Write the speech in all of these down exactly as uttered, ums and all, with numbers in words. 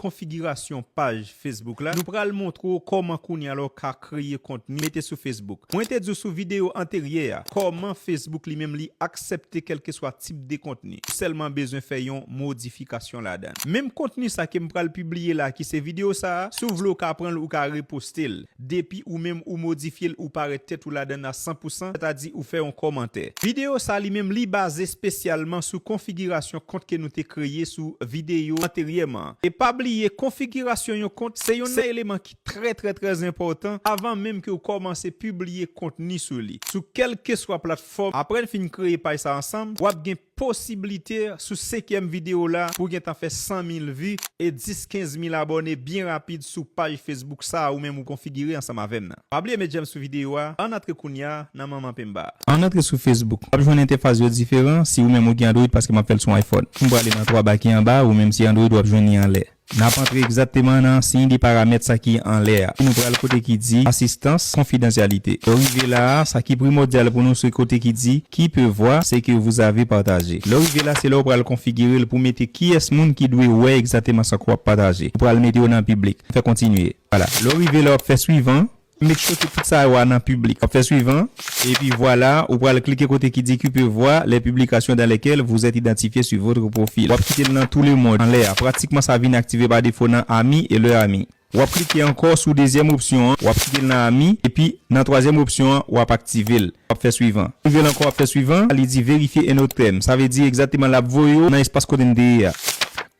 konfigirasyon paj Facebook la, nou pral montre w kòman kounye a la w ka kreye kontni, mete sou Facebook. Mwen te di w sou videyo anteryè a, kòman Facebook li menm li aksepte kèlkeswa tip de kontni. Ou sèlman bezwen fè yon modifikasyon ladan l. Menm kontni sa ke m pral pibliye la, ki se videyo sa a, si w vle w ka pran l, ou ka reposte l. Depi ou menm ou modifye l, ou parèt tèt ou ladan l a san pou san, sètadi ou fè yon kòmantè. Videyo sa li menm li baze espesyalman sou konfigirasyon kont ke nou te kreye sou videyo anteryèman an. E pa bliye, konfigirasyon yon kont se youn nan eleman ki trè, trè, trè enpòtan avan menm ke w kòmanse pibliye kontni sou li. Sou kèlkeswa platfòm, apre n fin kreye paj sa ansanm, w ap gen posiblite sou senkyèm videyo la pou w gentan fè san mil vi e dis, kenz mil abòne byen rapid sou paj Facebook sa a ou menm ou konfigire ansanm avè m nan. Pa bliye met j'aime sou videyo a, ann antre kounye a nan manman penba a. Ann antre sou Facebook. W ap jwenn entèfas yo diferan si ou menm ou gen Android, paske m ap fè l sou iPhone. M prale nan twa ba ki anba, ou menm si Android w ap jwenn li anlè. N ap antre egzakteman nan siy de paramèt sa ki anlè a. Nou pral kote ki di asistans, konfidansyalite. Lè w rive la a, sa ki primòdyal pou nou se kote ki di qui peut voir ce que vous avez partagé. Lè w rive la, se la w pral konfigire l pou mete kiyès moun ki dwe wè egzakteman sa ke w ap pataje. Ou pral mete yo nan piblik. Fè kontinye. Vwala. Lè w rive la, w ap fè swivan. Make sure ke tout sa yo a nan piblik. W ap fè swivan. Epi vwala, ou pral klike kote ki di qui peut voir les publications dans lesquelles vous êtes identifié sur votre profil. W ap kite l nan tout le monde anlè a. Pratikman sa vin aktive pa defo nan ami e lè ami. W ap klike ankò sou dezyèm opsyon an, w ap kite l nan ami, epi nan twazyèm opsyon an, w ap aktive l. W ap fè swivan. Rive l ankò, w ap fè swivan, li di vérifier un autre thème. Sa vle di egzakteman l ap voye w nan espas kote n te ye a.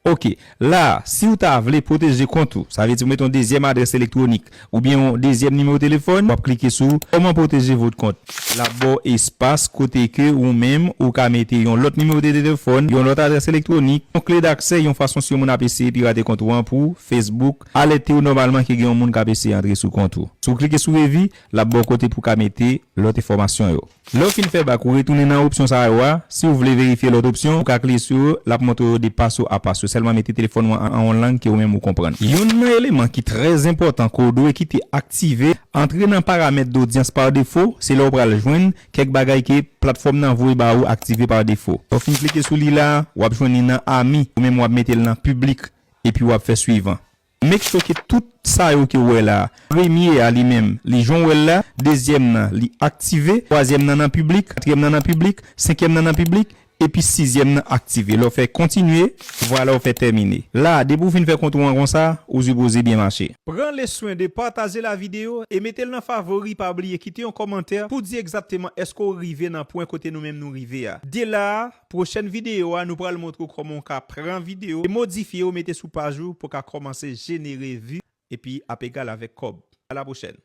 Ok, la, si w ta vle pwoteje kont ou, sa vle di w mete yon dezyèm adrès elektwonik oubyen yon dezyèm nimewo telefòn, w ap klike sou kòman pwoteje vòt kont. L ap ba w espas kote ke ou menm ou ka mete yon lòt nimewo de telefòn, yon lòt adrès elektwonik, yon kle daksè, yon fason si yon moun ap eseye pirate kont ou an pou Facebook alète w nòmalman ke gen yon moun k ap eseye antre sou kont ou. Si w klike sou revi, l ap ba w kote pou w ka mete lòt enfòmasyon yo. Lè w fin fè bak, ou retounen nan opsyon sa yo a. Si w vle verifye lòt opsyon, ou ka klike sou yo, l ap montre w de paso a paso. Sèlman mete telefòn ou an an yon lang ke ou menm ou konprann. Youn nan eleman ki trè enpòtan ke w dwe kite aktive, antre nan paramèt dodyans pa defo, se la w pral jwenn kèk bagay ke platfòm nan voye ba ou aktive pa defo. Lè w fin klike sou li la, w ap jwenn li nan ami, ou menm w ap mete l nan piblik, epi w ap fè swivan. Make sure ke tout sa yo ke w wè la, premye a li menm, li jan w wè l la, dezyèm nan, li aktive, twazyèm nan nan piblik, katriyèm nan nan piblik, senkyèm nan nan piblik, epi sizyèm nan aktive. Lè w fè kontinye, vwala w fè tèmine. La, depi w fin fè kont ou an konsa, ou sipoze byen mache. Pran le swen de pataje la videyo e mete l nan favori, pa bliye kite yon kòmantè pou di egzakteman èske w rive nan pwen kote nou menm nou rive a. De la a, pwochèn videyo a, nou pral montre w kòman w ka pran videyo e modifye yo mete sou paj ou pou w ka kòmanse jenere vi epi ap egal avèk kòb. A la pwochèn.